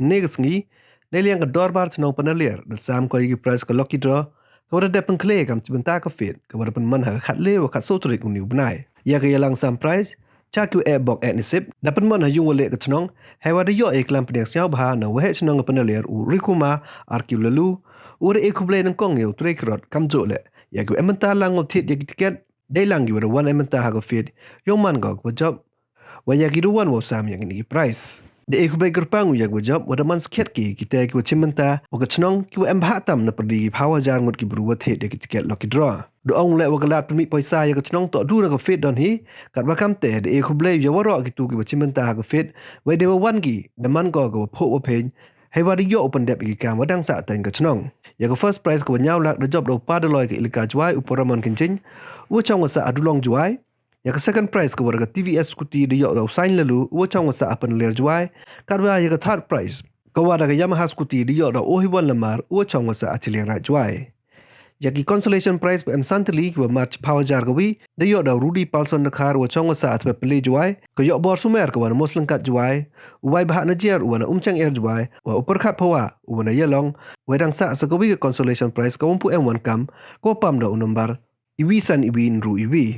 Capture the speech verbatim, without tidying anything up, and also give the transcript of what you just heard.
Ynne ka sngi, neiliang ka Dorbar Chnong Panaliar da sam ko ya ki prize ka lucky draw, ka wa da dep pynkhle kam chibynta ka fete ka wa da pynman ha ka khatle wa khatsoo tarik uni u bnai. Ya ka yalang sam prize, cha ki wa e bok e nisip, da pynman ha yung wa leh ka chnong, heiwa da yoh ya i klam pyniaid sñiawbha na u Waheh Chnong ka Panaliar u Rikuma R Q Laloo, u wa da e khublei nyngkong ya u Trei Kirot kamjooh leh ya ki wa em bynta lang wow thied ya ki ticket, dei lang ki wa da wan em bynta ha ka fete, yow man ko ka wa jop, wa ya ki da wan wow sam ya kini ki prize. Da e khublei kyrpang u ya ki wa jop wa da man skhiat ki, kitæ ki wa chim bynta wa ka chnong ki wa em bha tam na pyrdi ki phaw hajar ngut ki bru wa thied ya ki ticket lucky draw. Da ong leh wa ka lad pynmih poisa ya ka chnong toh du na ka fete don hi, katwa kamtæ da e khublei ya waroh kitu ki wa chim bynta ha ka fete, wei dei wa wan ki da man ko ka wa phooh wa pheiñ, heiwa da yoh u pyndep ya ki kaam wa dang sahteiñ ka chnong. Ya ka first prize ka wa ynñiaw lak da jop da u pa Daloi ka Elaka Jowai u Poramon Kynjing, u wa chong wa sah ha Dulong Jowai. Ya ka second prize ka wa da ka T V S scooty da yoh da u Saiñ Laloo u wa chong wa sah ha Panaliar Jowai. Katwa ya ka third prize ka wa da ka Yamaha scooty da yoh da u Ohibon Lamar u wa chong wa sah ha Chilliangraij Jowai. Ya ki consolation prize wa em san tylli ki wa mar chiphaw hajar kawi, da yoh da u Rudy Palson Dkhar u wa chong wa sah ha Thepele Jowai, ka Yohbor Sumer ka wa na Mooslyngkat Jowai, u Waibhah Najiar u wa na Umchang Er Jowai, wa u Pyrkhat Phawa u wa na Ialong, wei dang sah sa kawi ka consolation prize ka wa ym pu em wan kam, ka wa pam da u number iwi san iwi ynru iwi.